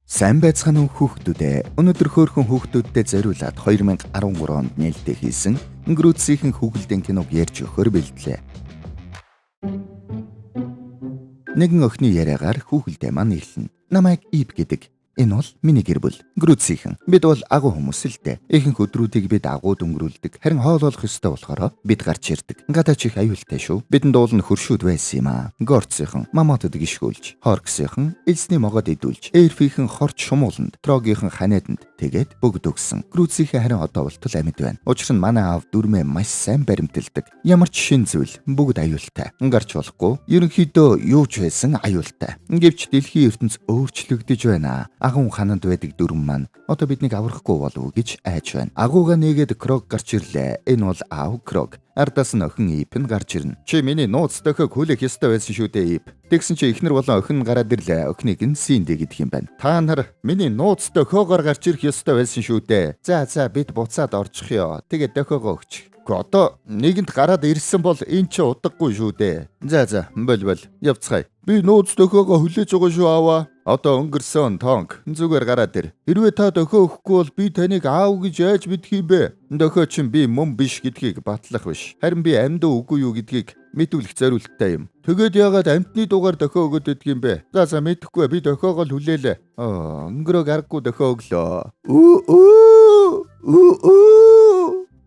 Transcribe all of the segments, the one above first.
Сайн байцгаана уу, хүүхдүүд ээ. Өнөөдөр хөөрхөн хүүхдүүддээ зориулаад 2013 онд нээлттэй хийсэн Өнгөрөөцсийнхэн хүүхэлдэйн киног ярьж өгөхөөр бэлтлээ. Нэгэн охины яриагаар хүүхэлдэй маань эхэлнэ. Намайг Ип гэдэг. Энэ бол миний гэр бүл. Грүүцийнхэн. Бид бол агуу хүмүүс л дээ. Ихэнх өдрүүдийг бид агууд өнгөрүүлдэг. Харин хоол олох ёстой болохоор бид гарч ирдэг. Гадаач их аюултай шүү. Бидэнд уул нь хөршүүд байсан юм аа. Горцийнхэн мамотод гიშгүүлж, Хорксийнхэн элсний могоод идүүлж, Эрфийнхэн хорч шумууланд, Трогийнхэн ханиаданд тэгээд бүгд өгсөн. Грүүцийнхэн харин одоо болтол амьд байна. Учир нь манай аав дүрмээ маш сайн баримталдаг. Ямар ч шин зүйл бүгд аюултай. Гарч болохгүй. Ерөнхийдөө юу ч байсан аюултай. Гэвч дэлхийн ертөнц өөрчлөгдөж байна. Агуун хананд байдаг дүрм маань одоо биднийг аврахгүй болов уу гэж айж байна. Агууга нээгээд Крог гарч ирлээ. Энэ бол аав Крог. Ардаас нь охин Ип нь гарч ирнэ. Чи миний нууц дохиог хүлээх ёстой байсан шүү дээ, Ип. Тэгсэн чи эхнэр болон охин гараад ирлээ. Охиныг нь Синди гэдэг юм байна. Та нар миний нууц дохиогоор гарч ирэх ёстой байсан шүү дээ. За за, бид буцаад орчих ёо. Тэгээд дохиогоо өгч. Гэхдээ одоо нэгэнд гараад ирсэн бол эн чи удаггүй шүү дээ. За за, бол бол, явцгаая. Би нууц дохиогоо хүлээж байгаа шүү, ааваа. Одоо өнгөрсөн, Тонг. Зүгээр гараад ир. Хэрвээ та дохио өгөхгүй бол би таныг аав гэж яаж мэдэх юм бэ? Дохио чинь би мөн биш гэдгийг батлах биш. Харин би амьд үгүй юу гэдгийг мэдүүлэх зориулттай юм. Тэгээд яагаад амьтны дугаар дохио өгөөд идэх юм бэ? За за, мэдэхгүй, би дохиогоо л хүлээлээ. Аа, өнгөрөөг аргагүй дохио өглөө. Үу үу үу үу.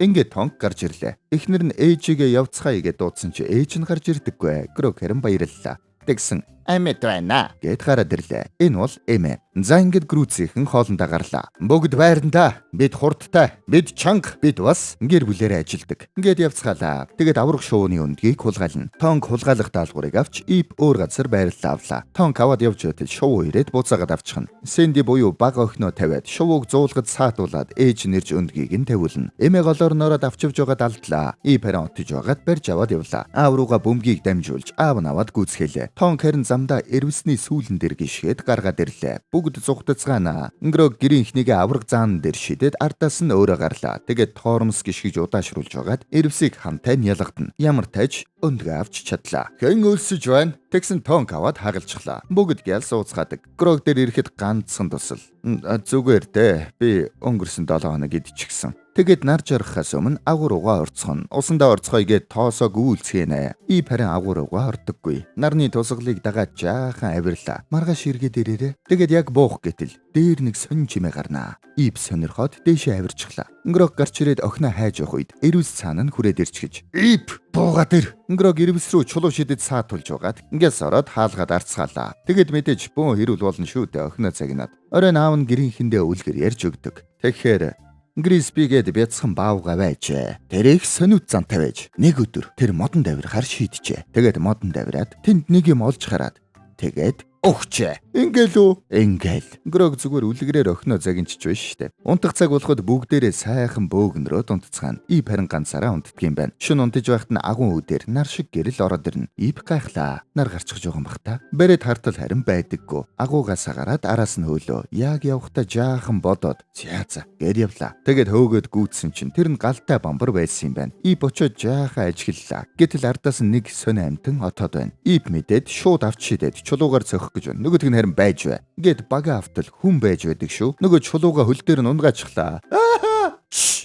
Ингээд Тонг гарч ирлээ. Эхнэр нь ээжигээ явцгаая гэж дуудсан чи ээж нь гарч ирдэггүй. Грог харин баярлалаа. Тэгсэн амьд байна гэд гараад ирлээ. Энэ бол эмээ. За, ингээд грүүцийнхэн хоолндоо гарлаа. Бүгд байрандаа. Бид хурдтай. Бид чанга. Бид бас гэр бүлээрээ ажилдаг. Ингээд явцгаалаа. Тэгээд аврах шувууны өндгийг хулгайлна. Тонг хулгайлах даалгаврыг авч Ип өөр газар байрлал авлаа. Тонг аваад явж байтал шувуу ирээд буцаагаад авчихна. Сэнди буюу бага охиноо тавиад шувууг зуулгад саатуулаад ээж нэрж өндгийг нь тавиулна. Эмээ голоор нороод авчивж байгаад алдлаа. Ип харин отож байгаад барьж аваад явлаа. Аав руугаа бөмбөгийг дамжуулж аав нь аваад гүйцэтгэлээ. Тонг харин замдаа эрвсний сүүлэн дээр гიშгээд гаргаад ирлээ. Бүгд зугтацгаана. Өнгөрөө гэрийн эхнийгээ авраг заан дээр шидэд ардаас нь өөрөө гарлаа. Тэгээд тоормс гიშгэж удаашруулж байгаад эрвсийг хамтай нь ялгадна. Ямар таж өндгөө авч чадлаа. Хэн өлсөж байна? Тэгсэн Тонг аваад хагалчихлаа. Бүгд гял сууцгаадаг. Грог дээр ирэхэд ганцхан тусал. Зүгээр дээ. Би өнгөрсөн 7 хоног идчихсэн. Тэгээд нар жаргахаас өмнө агуу руугаа орцгоно. Усандаа орцгоё гэд тоосоог үйлцгээнэ. И харин агуу руугаа ордоггүй. Нарны тусгалыг дагаад жаахан авирлаа. Маргааш эргээд ирээрээ. Тэгээд яг буух гэтэл дээр нэг сонин чимээ гарнаа. Ип сонирхоод дээшээ авирчихлаа. Грог гарч ирээд охиноо хайж явах үед эрүүс цаана нь хүрээд ирчихэж. Ип, буугаад ир. Грог ирвэс рүү чулуу шидэд саатулж байгаад ингээс ороод хаалгаад арцгаалаа. Тэгээд мэдээж бөөн хэрүүл болно шүү дээ, охиноо цагнаад. Оройн аав нь гэрийнхэндээ үлгэр ярьж өгдөг. Тэгэхээр Грисби гээд бяцхан баавга байжээ. Тэр их сониуд зантай байж нэг өдөр тэр модон давирахаар шийджээ. Тэгээд модон давираад тэнд нэг юм олж хараад тэгээд өгчээ. Ингээл үү? Ингээл. Грог зүгээр үлгэрээр охиноо загинчиж байж штэ. Унтах цаг болоход бүгдээрээ сайхан бөөгнөрөөд унтцгаана. Ип харин ганцаараа унтдаг юм байна. Шөнө унтаж байхад нь агуун үдээр нар шиг гэрэл ороод ирнэ. Ип гайхлаа. Нар гарчих жоохон бах та. Бэрэд хартал харин байдаггүй. Агуугаасаа гараад араас нь хөөлөө. Яг явхдаа жаахан бодоод зя за гэр явлаа. Тэгээд хөөгөөд гүйтсэн чинь тэр нь галтай бамбар байсан юм байна. Ип очоод жаахан ажиглалаа. Гэтэл ардаас нь нэг сонь амтан отоод байна. Ип мэдээд шууд авч шидээд чулуугаар цохих гэж байна. Нөгөөх нь харин байж бай. Ингээд бага автал хүн байж байдаг шүү. Нөгөө чулууга хөл дээр нь унгаачихлаа.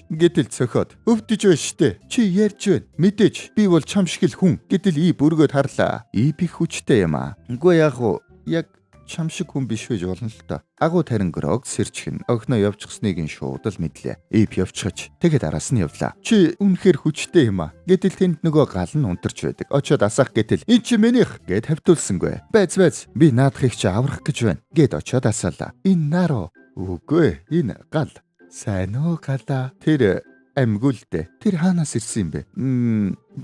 Гэтэл цохиод өвдөж байна штэ. Чи ярьж байна. Мэдээж би бол чам шиг л хүн. Гэтэл Ип өргөөд харлаа. Ип их хүчтэй юм аа. Үгүй, яг уу яг чам шиг хүн биш байж болно л та. Агуу тарин Грог сэрчхэн охиноо явчихсныг нь шууд л мэдлээ. Ип явчихаж тэгээд араас нь явлаа. Чи үнэхээр хүчтэй юм аа. Гэтэл тэнд нөгөө гал нь унтарч байдаг. Очоод асаах гэтэл эн чи минийх гэд хавтуулсангүй. Байц байц, би наадахыг чи аврах гэж байна. Гэд очоод асаалаа. Энэ нар уу? Үгүй, энэ гал. Сайн уу, галаа. Тэр амьгүй л дээ. Тэр хаанаас ирсэн юм бэ?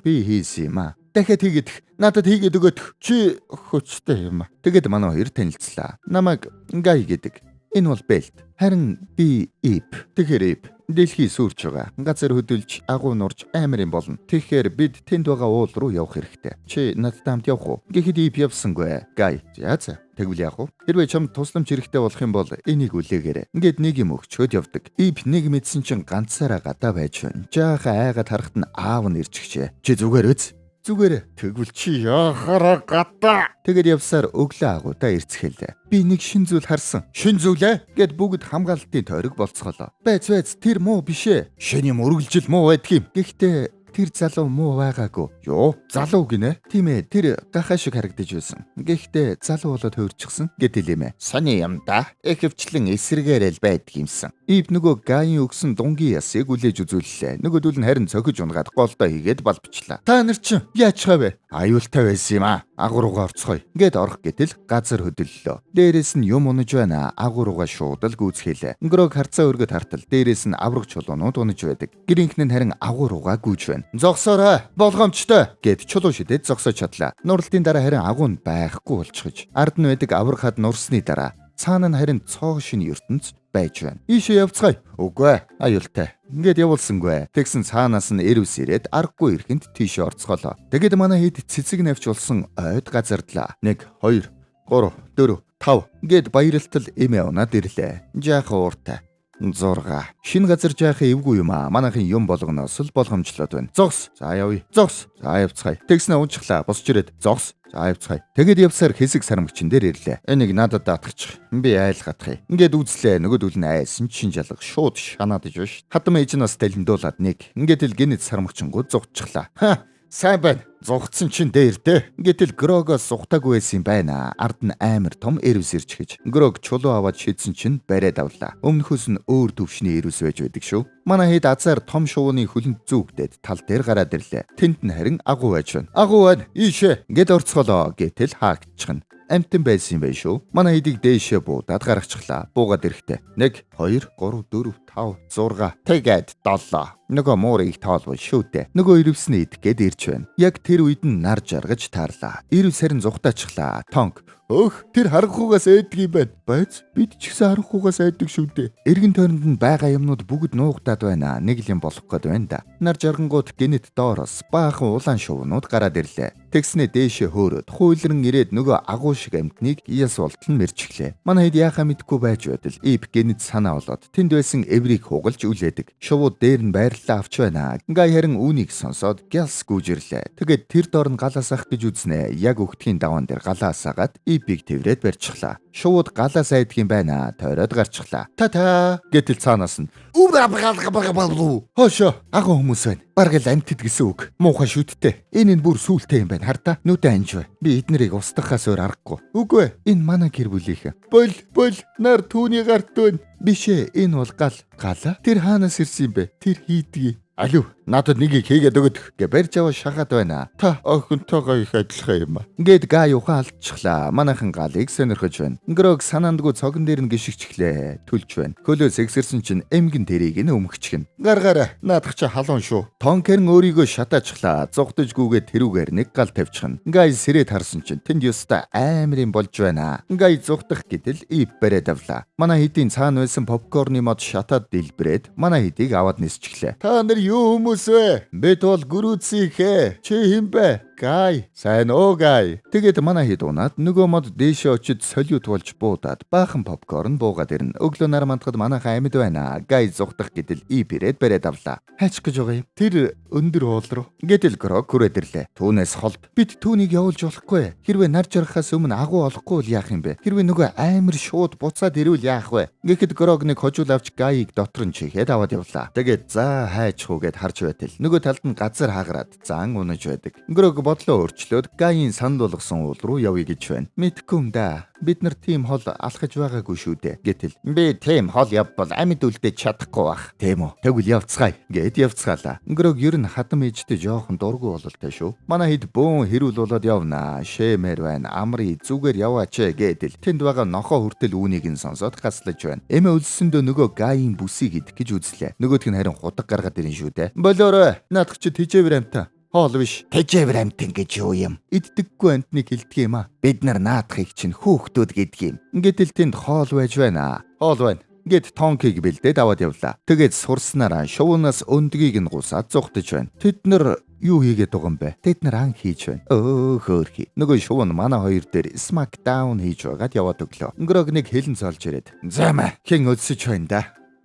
Би хийсэн юм аа. Дахиад хийгээд надад хийгээд өгөөд, чи хүчтэй юм аа. Тэгээд манай хоёр танилцлаа. Намайг Гай гэдэг. Энэ бол Бэлт. Харин би Ип. Тэгэхээр Ип, дэлхий сүрч байгаа. Газар хөдөлж, агуу нурж амар юм болно. Тэгэхээр бид тэнд байгаа уул руу явах хэрэгтэй. Чи надтай хамт явах уу? Гэхэд Ип явсангүй. Гай. За за. Тэгвэл яах вэ? Хэрвээ чамд тусламж хэрэгтэй болох юм бол энийг үлээгээрэй. Ингээд нэг юм өгчөөд явдаг. Ип нэг мэдсэн чинь ганцаараа гадаа байж байна. Жаахан айгаад харахад нь аав нь ирчихжээ. Чи зүгээр үз. Зүгээр. Тэгвэл чи яхаараа гадаа. Тэгээд явсаар өглөө агуудаа эрцгэлээ. Би нэг шин зүйл харсан. Шин зүйлээ? Гэт бүгд хамгаалалтын тойрог болцголоо. Байц байц тэр муу биш ээ. Шин юм үргэлжил муу байдгийм. Гэхдээ тэр залуу муу байгаагүй. Юу? Залуу гинэ? Тийм ээ, тэр гахаа шиг харагдаж байсан. Гэхдээ залуу болоод хуурчихсан гэтэл юм ээ. Сони юм да. Ихэвчлэн эсрэгээр л байдаг юмсан. Ив нөгөө Гайн өгсөн дунгийн ясыг үлээж үзүүллээ. Нөгөөдөл нь харин цохиж унгаад голдоо хийгээд балбичлаа. Та нар чинь яачихаа вэ? Аюултай байсан юм аа. Агуу руугаа орцгоё. Ингээд орох гэтэл газар хөдөллөө. Дээрээс нь юм унаж байна. Агуу руугаа шууд л гүйцхээлээ. Грог харцаа өргөд хартал дээрээс нь авраг чулуунууд унаж байдаг. Гэрийнхэн нь харин агуу руугаа гүйж байна. Зогсоорой. Болгоомжтой гэд чулуу шидэд зогсож чадлаа. Нурлтын дараа харин агуу нь байхгүй болчихож. Ард нь байдаг авраг хад нурсны дараа цаана нь харин цоо шинэ ертөнц байж байна. Ийшээ явцгаая. Үгүй ээ, аюултай. Ингээд явуулсангүй. Тэгсэн цаанаас нь эрвс ирээд аргагүй ирэхэнд тийшээ орцголоо. Тэгээд манай хэд цэцэг навч болсон ойд газардлаа. 1 2 3 4 5 гээд баяралтал эмээ унаад ирлээ. Жаахан ууртай. 6. Шинэ газар жаахан эвгүй юм аа. Манайхын юм болгоноос л болгоомжлоод байна. Зогс. За явъя. Зогс. За явцгаая. Тэгснэ унчихлаа. Босч ирээд зогс. За явцгаая. Тэгээд явсаар хэсэг сармагчин дээр ирлээ. Энийг надад даатгачих. Би айлгатах. Ингээд үзлээ. Нөгөөдөл нь айсан чин жалга шууд шанаад иж биш. Хадам ээж нь бас далиндуулад нэг. Ингээд л гинэт сармагчингууд зугтчихлаа. Ха. Сайн байна. Зугтсан чин дээр дээ. Гэтэл Грогоос зугтаагүй байсан юм байна. Ард нь амар том эрвс ирж гэж. Грог чулуу аваад шидсэн чин бариад авлаа. Өмнөхөөс нь өөр төвшний эрвс байж байдаг шүү. Манай хэд азар том шувууны хөлөнд зүүгдээд тал дээр гараад ирлээ. Тэнд нь харин агуу байж байна. Агуу байна. Ийшээ. Ингээд орцголоо. Гэтэл хаагдчихна. Амтан байсан юм байна шүү. Манай хэдийг дээшээ буудаад гаргачихлаа. Буугаад ирэхдээ 1 2 3 4 5 6 тэгээд 7. Нөгөө муурыг тоолвол шүү дээ. Нөгөө ирвсний идэх гээд ирж байна. Яг тэр үед нь нар жаргаж таарлаа. Ирвс харин зугтаачихлаа. Тонк. Өөх тэр харанхугаас айдаг юм байна. Байц бид ч гэсэн харанхугаас айдаг шүү дээ. Эргэн тойронд нь байгаа юмнууд бүгд нуугдаад байна. Нэг л юм болох гээд байна да. Нар жаргангууд гинэт доороос баахан улаан шувнууд гараад ирлээ. Тэгснээ дээшээ хөөрөөд хуйлран ирээд нөгөө агуу шиг амьтныг яс болтол нь мэрчглээ. Манай хэд яхаа мэдгүй байж байтал Ип гинэт санаа болоод тэнд байсан эврийг хугалж үлээдэг. Шувууд дээр нь байрлалаа авч байна. Гай харин үүнийг сонсоод гялс гүйж ирлээ. Тэгээд тэр доор нь галаас ах гэж үзнэ. Яг өгтгийн даваан дээр галаа асаагаад Ипийг тэврээд барьчихлаа. Шувууд галаас айдаг юм байна. Тойроод гарчихлаа. Та-та гэтэл цаанаас нь хоошо агуу хүмүүс байна. Бараг л амьтад гэсэн үг. Муухай шүттэй. Энэ нь бүр сүултээ юм байна. Хар та. Нүдэ анж бай. Би эднэрийг устгахаас өөр аргагүй. Үгүй ээ. Энэ манай гэр бүлийнхэн. Бол бол нар түүний гарт байна. Биш ээ. Энэ бол гал. Галаа? Тэр хаанаас ирсэн юм бэ? Тэр хийдгийг. Алив, надад нэгийг хийгээд өгöd гэ барьж аваа шахаад байна. Та охинтойгоо их адилхан юм а. Ингээд Гай ухаан алдчихлаа. Манайхан галыг сонирхож байна. Грог санаандгүй цогон дээр нь гიშгчихлээ. Түлж байна. Хөлөө сэгсэрсэн чинь эмгэн тэрийг нь өмгчихнэ. Гаргаарай. Наадах чи халуун шүү. Тонкерн өөрийгөө шатаачихлаа. Зугтаж гүгээд тэрүүгээр нэг гал тавьчихна. Гай сэрээд харсан чинь тэнд ёстой амар юм болж байна. Гай зугтах гэтэл ип бариад авлаа. Манай хэдийн цаана байсан попкорны мод шатаад дэлбрээд манай хэдийг аваад нисчихлээ. Та нар юу хүмүүс вэ? Бид бол гүрүүцийнхээ. Чи хэн бэ? Гай. Сайн уу Гай. Тэгээд манай хэд унаад нөгөө мод дээшээ очиж солиут болж буудаад баахан попкорн буугаад ирнэ. Өглөө нар мандахад манайхан амьд байна. Гай зугтах гэтэл ип ирээд бариад авлаа. Хайчих гэж байгаа юм. Тэр өндөр уул руу. Гэтэл Грог хүрээд ирлээ. Түүнээс холд. Бид түүнийг явуулж болохгүй. Хэрвээ нар жаргахаас өмнө агуу олохгүй бол яах юм бэ? Хэрвээ нөгөө амар шууд буцаад ирвэл яах вэ? Гэхэд Грог нэг хожуул авч Гайыг дотор нь чихээд аваад явлаа. Тэгээд за хайчих уу гэд харж байтал. Нөгөө талд нь газар хагараад зан унаж байдаг. Грог бодлоо өөрчлөөд Гайын санал болгосон уул руу явъя гэж байна. Мэдгүй юм да. Бид нар тийм хол алхаж байгаагүй шүү дээ. Гэтэл би тийм хол явбал амьд үлдээж чадахгүй бах. Тийм үү? Тэгвэл явцгаая. Гэт явцгаалаа. Грог ер нь хадам ээжтэй жоохон дургүй бололтой шүү. Манай хэд бөөн хэрүүл болоод явнаа. Шэмээр байна. Амрыг зүгээр яваач гэдэл. Тэнд байгаа нохоо хүртэл үүнийг нь сонсоод гаслаж байна. Эмээ өлсөндөө нөгөө Гайын бүсийг идэх гэж үзлээ. Нөгөөх нь харин худаг гаргаад ирэн шүү дээ. Болоорой. Наадах чи тэжээвэр амтаа. Хоол биш. Тэжээвэр амтан гэж юу юм? Иддэггүй амтныг хэлдэг юм а. Бид нар наадахыг чинь хүүхдүүд гэдэг юм. Гэтэл тэнд хоол байж байна. Хоол байна. Гэт тонкийг бэлдээд аваад явлаа. Тэгээд сурснараа шувуунаас өндгийг нь гусаад зугтаж байна. Тэд нар юу хийгээд байгаа юм бэ? Тэд нар ан хийж байна. Өө хөөрхий. Нөгөө шувуу нь манай хоёр дээр smack down хийж байгаад яваад өглөө. Грог нэг хэлэн цолж ирээд. Замаа хэн өдсөж байна да?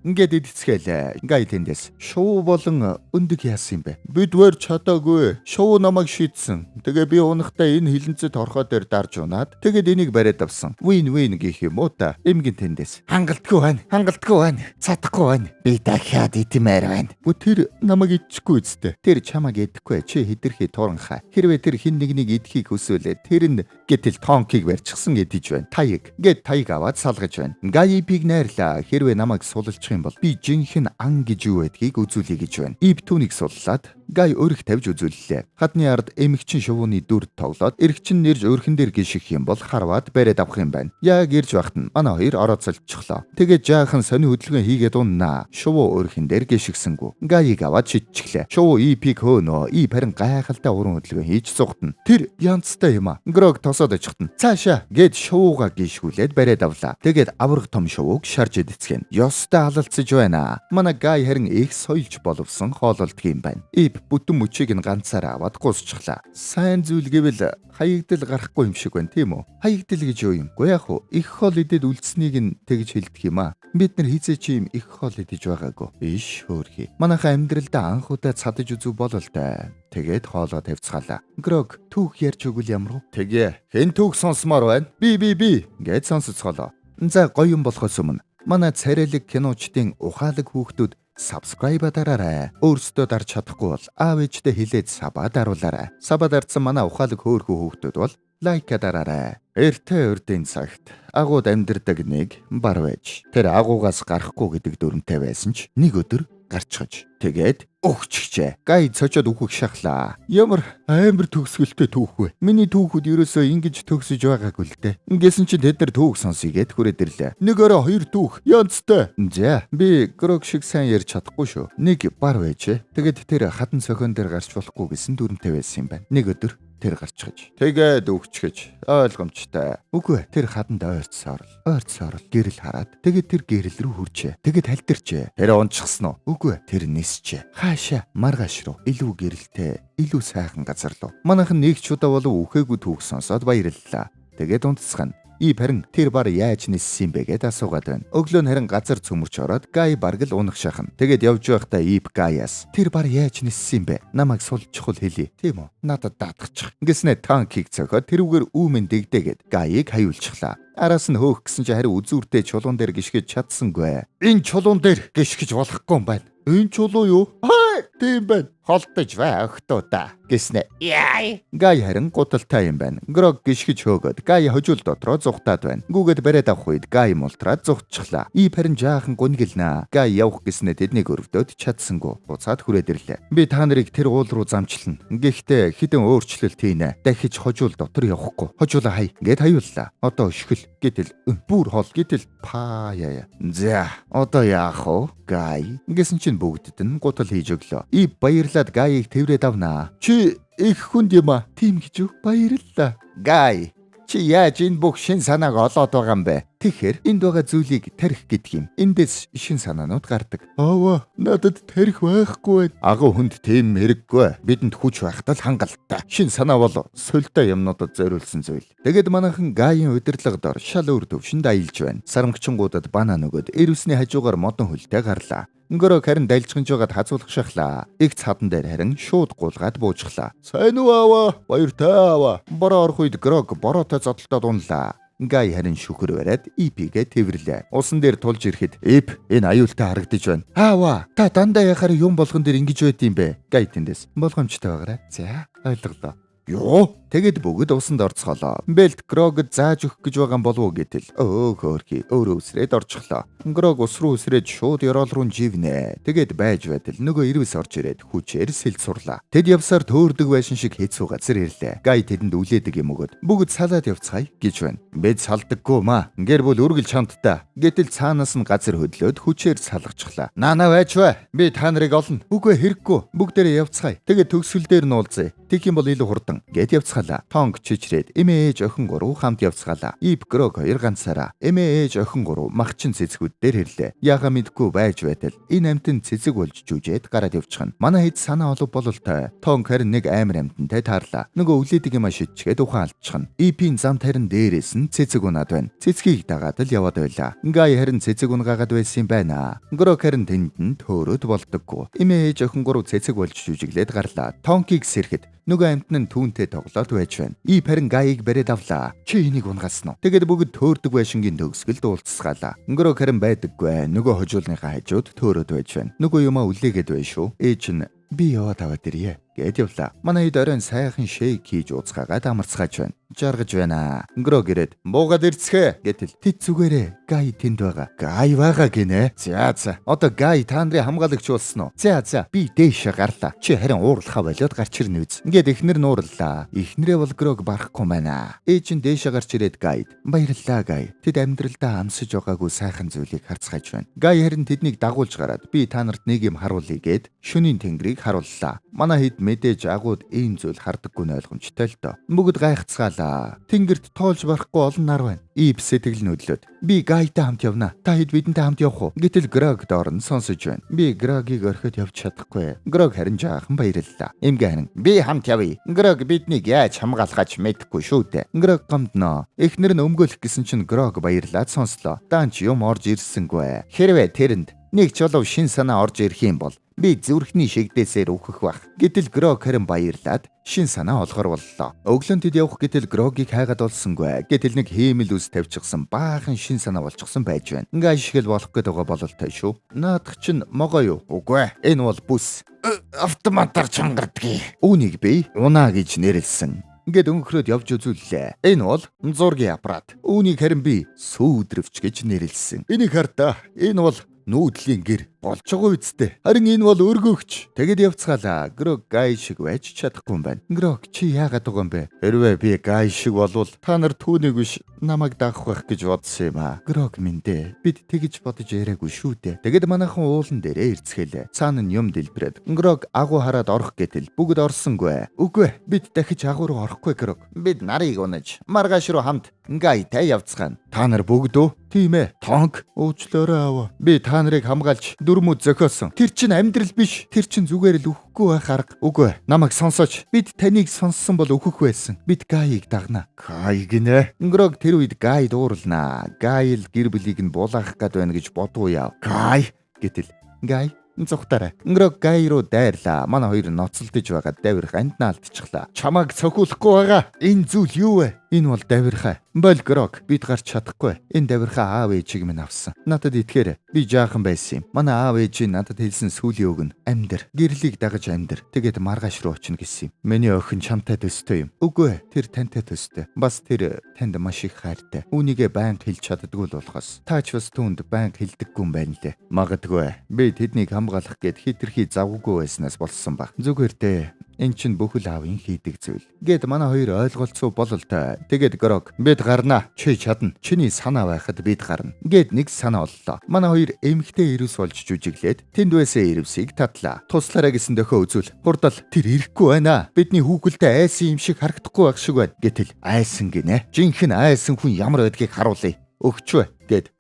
Ингээд идцгээлээ. Гай тэндээс. Шувуу болон өндөг яасан юм бэ? Бид вэр чадаагүй. Шувуу намайг шийдсэн. Тэгээ би унахдаа энэ хилэнцэд орхоо дээр дарж унаад тэгээд энийг бариад авсан. Win win гэх юм уу та. Эмгэн тэндээс. Хангалтгүй байна. Хангалтгүй байна. Цадахгүй байна. Би дахиад идмээр байна. Бүү тэр намайг идчихгүй үсттэй. Тэр чамайг идэхгүй. Чи хидэрхий туранхай. Хэрвээ тэр хин нэгнийг идэхийг хүсвэл тэр нь гэтэл тонкийг барьчихсан идэж байна. Таяг. Гэт таяг аваад салгаж байна. Гай Ипийг найрлаа. Хэрвээ намайг сулалчих юм бол би жинхэнэ ан гэж юу байдгийг үзүүлье гэж байна. Ип түүнийг суллаад Гай өрх тавьж үзүүллээ. Хадны ард эмэгчин шувууны дүр тоглоод эрэгчин нэрж өрхөн дээр гიშих юм бол харваад бариад авах юм байна. Яг ирж байхад нь манай хоёр орооцолчихлоо. Тэгээд жаахан сони хөдөлгөөн хийгээд уннаа. Шувуу өрхөн дээр гიშгсэнгүү. Гайыг аваад шидчихлээ. Шувуу Ипийг хөөнөө. Ип харин гайхалтай уран хөдөлгөөн хийж зугтана. Тэр янзтай юм а. Грог тосоод очихтана. Цаашаа гээд шувууга гიშгүүлээд бариад авлаа. Тэгээд авраг том шувууг шарж идцгэн. Ёстой алалцаж байна. Манай Гай харин их соёлж боловсон хоололдго юм байна. Ип бүтэн мөчийг нь ганцаараа аваад гусчихлаа. Сайн зүйл гэвэл хаягдал гарахгүй юм шиг байна, тийм үү? Хаягдал гэж юу юм? Гэхдээ яг хуу их хоол идээд үлдсэнийг нь тэгж хэлдэг юм аа. Бид нар хизээч ийм их хоол идэж байгаагүй. Иш хөөрхий. Манайхаа амьдралдаа анх удаа цадаж үзв бололтой. Тэгээд хоолоо тавьцгаалаа. Грог түүх ярьж өгвөл ямар вэ? Тэгээ. Хэн түүх сонсомоор байна? Би би би гэж сонсоцголоо. За гоё юм болохоос өмнө манай царайлаг киночдын ухаалаг хүүхдүүд subscribe дараарай. Өөрсдөө дарж чадахгүй бол аав ээжтэй хэлээд sub аа даруулаарай. Sub аа дарсан манай ухаалаг хөөрхөн хүүхдүүд бол like дараарай. Эртээ урдын цагт агууд амьдардаг нэг бар байж. Тэр агуугаас гарахгүй гэдэг дүрмтэй байсан ч нэг өдөр гарчхаж тэгээд өгчгчээ. Гай цочоод үхэх шахлаа. Ямар амар төгсгөлтэй түүх вэ? Миний түүхүүд ерөөсөө ингэж төгсөж байгаагүй л дээ. Ингэсэн чинь тэд нар түүх сонсъё гэд хүрээд ирлээ. Нэг орой хоёр түүх. Янзтай. За би Грог шиг сайн ярьж чадахгүй шүү. Нэг бар байжээ. Тэгээд тэр хадан цохион дээр гарч болохгүй гэсэн дүрмтэй байсан юм байна. Нэг өдөр тэр гарчхаж. Тэгээд өгчгэж. Ойлгомжтой. Үгүй тэр хаданд ойрцсоор л ойрцсоор л гэрэл хараад тэгээд тэр гэрэл рүү хүрчээ. Тэгээд халтарчээ. Тэр унчихсан уу? Үгүй тэр нисчээ. Хаашаа маргааш руу илүү гэрэлтэй, илүү сайхан газар руу. Манайхан нэг ч удаа болов үхээгүй түүх сонсоод баярлалаа. Тэгээд унтцгаана. Ип харин тэр бар яаж ниссэн юм бэ гэд асуугаад байна. Өглөө нь харин газар цөмөрч ороод Гай бараг л унах шахна. Тэгээд явж байхдаа Ип Гаяас тэр бар яаж ниссэн юм бэ? Намайг сулжчихвал хэлье. Тийм үү? Надад даатгачих. Ингэснэ танкийг цохиод тэрүүгээр үүмэн дэгдээгээд Гайыг хаюулчихлаа. Араас нь хөөх гэсэн чи харин үзүүртэй чулуун дээр гიშгэж чадсангүй. Энэ чулуун дээр гიშгэж болохгүй юм байна. Энэ чулуу юу? Хай, тийм байна. Холдож бай охтуудаа гэснэ. Яй. Гай харин гуталтай юм байна. Грог гიშгэж хөөгөөд Гай хожуул дотроо зугтаад байна. Гүгээд бариад авах үед Гай мултраад зугтчихлаа. Ип харин жаахан гунигэлнэ. Гай явах гэснэ тэднийг өрөвдөөд чадсангүй. Буцаад хүрээд ирлээ. Би та нарыг тэр уул руу замчлана. Гэхдээ хідэн өөрчлөлт хийнэ. Дахиж хожуул дотор явахгүй. Хожуулаа хай. Гэт хаюуллаа. Одоо өшгөл. Гэтэл бүр хол. Гэтэл паа яа. За одоо яах вэ? Гай. Ингэсэн чинь бүгдд нь гутал хийж өглөө. Ип баярлаад Гайыг тэврээд авнаа. Чи их хүнд юм а? Тийм гэж үү? Баярлалаа. Гай, чи яаж энэ бүх шин санааг олоод байгаа юм бэ? Тэгэхээр энд байгаа зүйлийг тарих гэдэг юм. Эндээс шин санаанууд гардаг. Аава, надад тарих байхгүй байна. Агуу хүнд тийм хэрэггүй. Бидэнд хүч байхдаа л хангалттай. Шин санаа бол сольтой юмнуудад зориулсан зүйл. Тэгээд манайхан Гайын удирдлага дор шал өөр төвшөнд аялж байна. Сарамгчингуудад банан өгөөд эрвсний хажуугаар модон хөлтэй гарлаа. Грог харин далжганж байгаад хазуулах шахлаа. Их цадан дээр харин шууд гулгаад буужглаа. Сайн уу аава? Баяртай аава. Бороо орох үед Грог бороотой зодолтоод унлаа. Гай харин шүхэр бариад Ипигээ тэвэрлээ. Усан дээр тулж ирэхэд Ип энэ аюултай харагдаж байна. Аава, та дандаа яхаар юм болгон дээр ингэж байд юм бэ? Гай тэндээс болгоомжтой байгаарай. За, ойлголоо. Юу? Тэгээд бүгд усанд орцголоо. Бэлт Грог зааж өгөх гэж байгаа юм болов уу гэтэл өө хөөрхий өөрөө үсрээд орчихлоо. Грог ус руу үсрээд шууд ёроол руу живнэ. Тэгээд байж байтал нөгөө ирвэс орж ирээд хүчээр сэлд сурлаа. Тэд явсаар төөрдөг байшин шиг хэцүү газар ирлээ. Гай тэдэнд үлээдэг юм өгөөд бүгд салаад явцгаая гэж байна. Бид салдаггүй маа. Гэр бүл үргэлж хамтдаа. Гэтэл цаанаас нь газар хөдлөөд хүчээр салгачихлаа. Наана байж бай. Би та нарыг олно. Үгүй хэрэггүй. Бүгдээрээ явцгаая. Тэгээд төгсгөл дээр нь уулзъя. Тэгэх юм бол илүү хурдан. Гэт явцгаая. Явцгаалаа. Тонг чичрээд эмээ ээж охин гурав хамт явцгаалаа. Ип Грог хоёр ганцаараа. Эмээ ээж охин гурав махчин цэцгүүд дээр хэрлээ. Яага мэдгүй байж байтал энэ амтан цэцэг болж жүжээд гараад явчихна. Манай хэд санаа олов бололтой. Тонг харин нэг амар амтантай таарлаа. Нөгөө үлээдэг юма шидчихээд ухаан алдчихна. Ипийн замд харин дээрээс нь цэцэг унаад байна. Цэцгийг дагаад л яваад байлаа. Гай харин цэцэг унгаагаад байсан юм байна. Грог харин тэнд нь төөрөөд болдоггүй. Эмээ ээж охин гурав цэцэг болж жүжиглээд гарлаа. Тонкийг сэрхэд нөгөө амтан нь түүнтэй тоглоод байж байна. Ип харин Гайыг бариад авлаа. Чи энийг унгаасан уу? Тэгээд бүгд төөрдөг байшингийн төгсгөлд уулзцгаалаа. Грог харин байдаггүй. Нөгөө хожуулныхаа хажууд төөрөөд байж байна. Нөгөө юмаа үлээгээд байна шүү. Ээж нь би яваад аваад ирье гэд явлаа. Манай хэд оройн сайхан shake хийж ууцгаагаад амарцгааж байна. Жаргаж байна. Грог ирээд буугаад ирцгээ гэтэл тэд зүгээрээ Гай тэнд байгаа. Гай байгаа гинэ. За за. Одоо Гай та нарын хамгаалагч болсон уу? За за. Би дээшээ гарлаа. Чи харин уурлахаа болиод гарч ирнэ үз. Ингээд эхнэр нь уурлаа. Эхнэрээ бол Грог барахгүй байна. Ээж нь дээшээ гарч ирээд Гайд баярлалаа Гай. Тэд амьдралдаа амсаж байгаагүй сайхан зүйлийг харцгааж байна. Гай харин тэднийг дагуулж гараад би та нарт нэг юм харуулъя гэд шөнийн тэнгэрийг харууллаа. Манай хэд мэдээж агууд ийм зүйл хардаггүй нь ойлгомжтой л доо. Бүгд гайхацгаалаа. Тэнгэрт тоолж барахгүй олон нар байна. Ип сэтгэл нь хөдлөөд би Гайтай хамт явна. Та хэд бидэнтэй хамт явах уу? Гэтэл Грог доор нь сонсож байна. Би Грогийг орхиод явж чадахгүй. Грог харин жаахан баярлалаа. Эмгэ харин би хамт явъя. Грог биднийг яаж хамгаалахаач мэдэхгүй шүү дээ. Грог гомдноо. Эхнэр нь өмгөөлөх гэсэн чинь Грог баярлаад сонслоо. Даанч юм орж ирсэнгүй. Хэрвээ тэрэнд нэг чулуу шин санаа орж ирэх юм бол би зүрхний шигдээсээр үхэх байх. Гэтэл Грог харин баярлаад шин санаа олгор боллоо. Өглөөнд тэд явах гэтэл Грогийг хайгаад олсонгүй. Гэтэл нэг хиймэл үс тавьчихсан баахан шин санаа болчихсон байж байна. Ингээ ашигл болох гээд байгаа бололтой шүү. Наадах чинь могоо юу? Үгүй ээ. Энэ бол бүс. Автоматар чангардгийг. Үүнийг би унаа гэж нэрлсэн. Ингээд өнгөхрөөд явж үзүүллээ. Энэ бол зургийн аппарат. Үүнийг харин би сүүдрвч гэж нэрлсэн. Энийг хар та. Энэ бол нүүдлийн гэр болж байгаа үсттэй. Харин энэ бол өргөгч. Тэгэд явцгаалаа. Грог Гай шиг байж чадахгүй юм байна. Грог чи яагаад байгаа юм бэ? Хэрвээ би Гай шиг болвол та нар түүнийг биш намайг дагах байх гэж бодсон юм аа. Грог минь дээ. Бид тэгж бодож яриаггүй шүү дээ. Тэгэд манайхан уулан дээрээ ирцгээлээ. Цаана нь юм дэлбэрээд. Грог агуу хараад орох гэтэл бүгд орсонгүй. Үгүй бид дахиж агуу руу орохгүй Грог. Бид нарыг унаж маргааш руу хамт Гайтай явцгаана. Та нар бүгд үү? Тийм ээ. Тонг уучлаарай аваа. Би та нарыг хамгаалж дүрмүүд зохиосон. Тэр чинь амьдрал биш. Тэр чинь зүгээр л үхэхгүй байх арга. Үгүй. Намайг сонсооч. Бид таныг сонссон бол үхэх байсан. Бид Гайыг дагна. Гай гинэ. Грог тэр үед Гай дуурлнаа. Гай л гэр бүлийг нь булаах гээд байна гэж бодуу яв. Гай гэтэл Гай зүхтарай. Грог Гай руу дайрлаа. Манай хоёр ноцолдож байгаа давирх амтнаа алдчихлаа. Чамайг цохиулахгүй байгаа. Энэ зүйл юу вэ? Энэ бол давирхай. Бол Грог бид гарч чадахгүй. Энэ давирхай аав ээжийг минь авсан. Надад итгээрэй. Би жаахан байсан юм. Манай аав ээж надад хэлсэн сүүлийн үг нь амьдр. Гэрлийг дагаж амьдр. Тэгээд маргааш руу очино гэсэн юм. Миний охин чамтай төстэй юм. Үгүй ээ, тэр тантай төстэй. Бас тэр танд маш их хайртай. Үүнийгээ байнга хэлж чаддгүй л болохоос. Та ч бас түүнд байнга хэлдэггүй юм байна лээ. Магадгүй. Би тэднийг хамгаалах гээд хитрхи завгүй байснаас болсон баг. Зүгээр дээ. Энэ чинь бүхэл аавын хийдэг зүйл. Гэт манай хоёр ойлголцоо бололтой. Тэгээд Грог бид гарнаа. Чи чадна. Чиний санаа байхад бид гарна. Гэт нэг санаа оллоо. Манай хоёр эмэгтэй ирвэс болж жүжиглээд тэнд байсан ирвсийг татлаа. Туслаарай гэсэн дохио үзүүл. Хурдал тэр ирэхгүй байна. Бидний хүүхэлдэй айсан юм шиг харагдахгүй байх шиг байна. Гэтэл айсан гинэ. Жинхэнэ айсан хүн ямар байдгийг харуулъя. Өгчвэ гэд.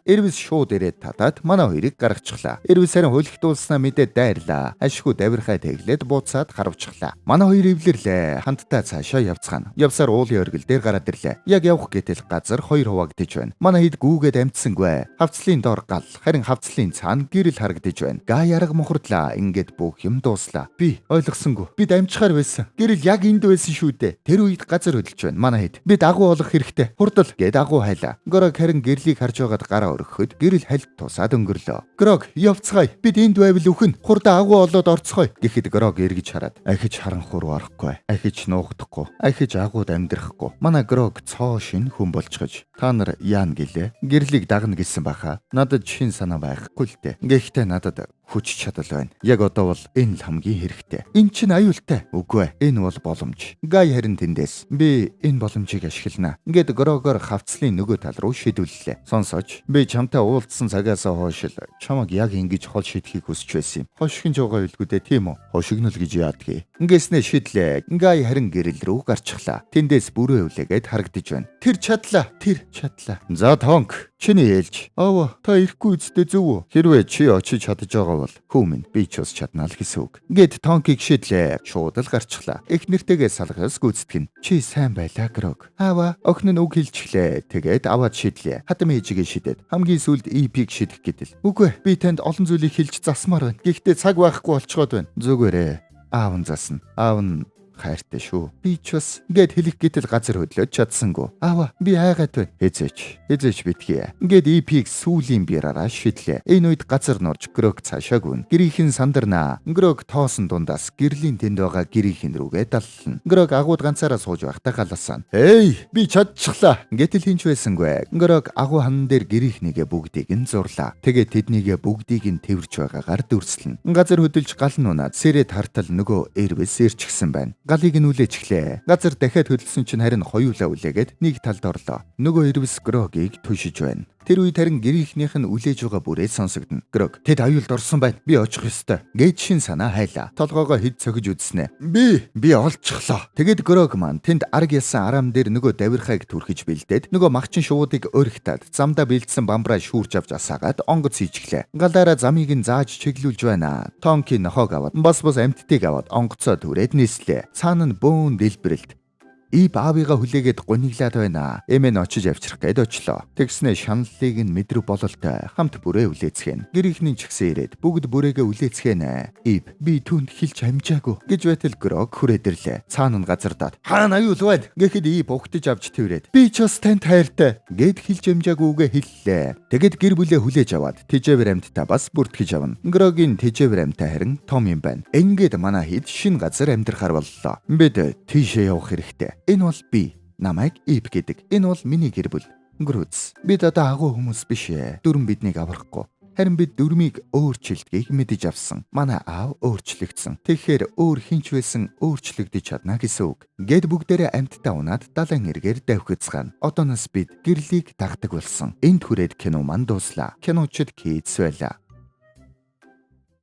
Ирвэс шууд ирээд татаад манай хоёрыг гаргачихлаа. Ирвэс харин хөлөгдүүлснаа мэдээд дайрлаа. Ашгүй давирхай тэглээд бууцаад харавчихлаа. Манай хоёр эвлэрлээ. Хамтдаа цаашаа явцгаана. Явсаар уулын оргил дээр гараад ирлээ. Яг явах гэтэл газар хоёр хуваагдаж байна. Манай хэд гүүгээд амтсангүй. Хавцлын доор гал, харин хавцлын цаана гэрэл харагдаж байна. Гай арга мухардлаа. Ингээд бүх юм дууслаа. Би ойлгосонгүй. Бид амжихаар байсан. Гэрэл яг энд байсан шүү дээ. Тэр үед газар хөдөлж байна. Манай хэд бид агуу олох хэрэгтэй. Хурдал гэд агуу хайлаа. Грог харин гэрлийг харж байгаад гараа өргөхөд гэрэл хальт тусаад өнгөрлөө. Грог явцгаая. Бид энд байвал үхэн. Хурдан агуу олоод орцгоё. Гэхэд Грог эргэж хараад ахиж харанхуй руу орохгүй. Ахиж нуугдахгүй. Ахиж агууд амьдрахгүй. Манай Грог цоо шин хүн болчихож. Та нар яана гэлээ? Гэрлийг дагна гэсэн баха. Надад шин санаа байхгүй л дээ. Гэхдээ надад Хүч чадал байна. Яг одоо бол энэ л хамгийн хэрэгтэй. Энэ чинь аюултай. Үгүй ээ. Энэ бол боломж. Гай харин тэндээс би энэ боломжийг ашиглана. Ингээд Грогоор хавцлын нөгөө тал руу шийдвүллээ. Сонсооч. Би чамтай уулзсан цагаас хойш л чамаг яг ингэж хол шидэхийг хүсэж байсан юм. Хошигнж байгаа үлгүүдээ тийм үү? Хошигнол гэж яадгийг. Ингэснээ шидлээ. Гай харин гэрэл рүү гарчглаа. Тэндээс бүрээ үлээгээд харагдаж байна. Тэр чадлаа. Тэр чадлаа. За Тонк, чиний ээлж. Аваа, та ирэхгүй үсттэй зөв үү? Хэрвээ чи очиж чадаж байгаа бол хүү минь би ч бас чаднаа л гэсэн үг. Ингээд Тонкийг шидлээ. Шууд л гарчглаа. Их нэртэйгээ салгаас гүйцэтгэн. Чи сайн байлаа, Грог. Аава, охин нь үг хэлчихлээ. Тэгээд аваад шидлээ. Хатам ээжигээ шидэд. Хамгийн сүүлд EP-г шидэх гэдэл. Үгүй, би танд олон зүйлийг хэлж засмаар байна. Гэхдээ цаг байхгүй болцоход байна. Зүгээрээ. Аав нь засна. Аав нь хайртай шүү. Би ч бас ингээд хэлэх гэтэл газар хөдлөөд чадсангүй. Аава, би айгаад байна. Хэзээч. Хэзээч битгий. Ингээд EP-г сүүлийн бираараа шидлээ. Энэ үед газар нурж Грог цаашаа гүн. Гэрийнхэн сандарнаа. Грог тоосон дундаас гэрлийн тэнд байгаа гэрийнхэн рүүгээ даллана. Грог агууд ганцаараа сууж байхдаа галаасан. Эй, би чадчихлаа. Гэтэл хинч байсангүй. Грог агуу ханан дээр гэрийнхнийгээ бүгдийг нь зурлаа. Тэгээд тэднийгээ бүгдийг нь тэрвэрч байгаагаар дүрслэнэ. Газар хөдөлж гал нь унаад сэрэд хартал нөгөө эрвэс ирчихсэн байна. Галыг нь үлээчихлээ. Газар дахиад хөдөлсөн чинь харин хоёулаа үлээгээд нэг талд орлоо. Нөгөө эрвэс Грогийг түшиж байна. Тэр үед харин гэрийнхнийх нь үлээж байгаа бүрээ сонсогдоно. Грог, тэд аюулд орсон байна. Би очих ёстой. Гээд шин санаа хайлаа. Толгоогоо хэд цохиж үзснэ. Би олчихлоо. Тэгэд Грог маань тэнд арг ялсан арам дээр нөгөө давирхайг түрхэж бэлдээд нөгөө махчин шувуудыг өргөтаад замдаа бэлдсэн бамбраа шүүрч авч асаагаад онгоц хийчихлээ. Галаараа замыг нь зааж чиглүүлж байна. Тонки нохоог аваад бас амьтдыг аваад онгоцоо түрээд нислээ. Цаана нь бөөн дэлбэрэлт. Ип аавыгаа хүлээгээд гуниглаад байна. Эмэн очиж авчрах гээд очлоо. Тэгснэ шаналлыг нь мэдрэг бололтой хамт бүрээ үлээцгэн. Гэрийнхний ч гэсэн ирээд бүгд бүрээгээ үлээцгэнэ. Ип би түүнд хэлж амжаагүй гэж байтал Грог хүрээд ирлээ. Цаана нь газардаад хаана аюул байна гэхэд Ип угтаж авч тэрврээд би ч бас танд хайртай гэд хэлж амжаагүйгээ хэллээ. Тэгэд гэр бүлээ хүлээж аваад тэжээвэр амьтдаа бас бүртгэж авна. Грогийн тэжээвэр амьтаа харин том юм байна. Ингээд манай хэд шинэ газар амьдрахаар боллоо. Бид тийшээ явах хэрэгтэй. Энэ бол би. Намайг Ип гэдэг. Энэ бол миний гэр бүл. Грүүц. Бид одоо агуу хүмүүс биш ээ. Дүрм биднийг аврахгүй. Харин бид дүрмийг өөрчилдгийг мэдэж авсан. Манай аав өөрчлөгдсөн. Тэгэхээр өөр хинч байсан өөрчлөгдөж чадна гэсэн үг. Гэт бүгдээрээ амьтдаа унаад далайн эргээр давхицгаана. Одооноос бид гэрлийг дагдаг болсон. Энд хүрээд кино ман дууслаа. Киночид Кидс байлаа.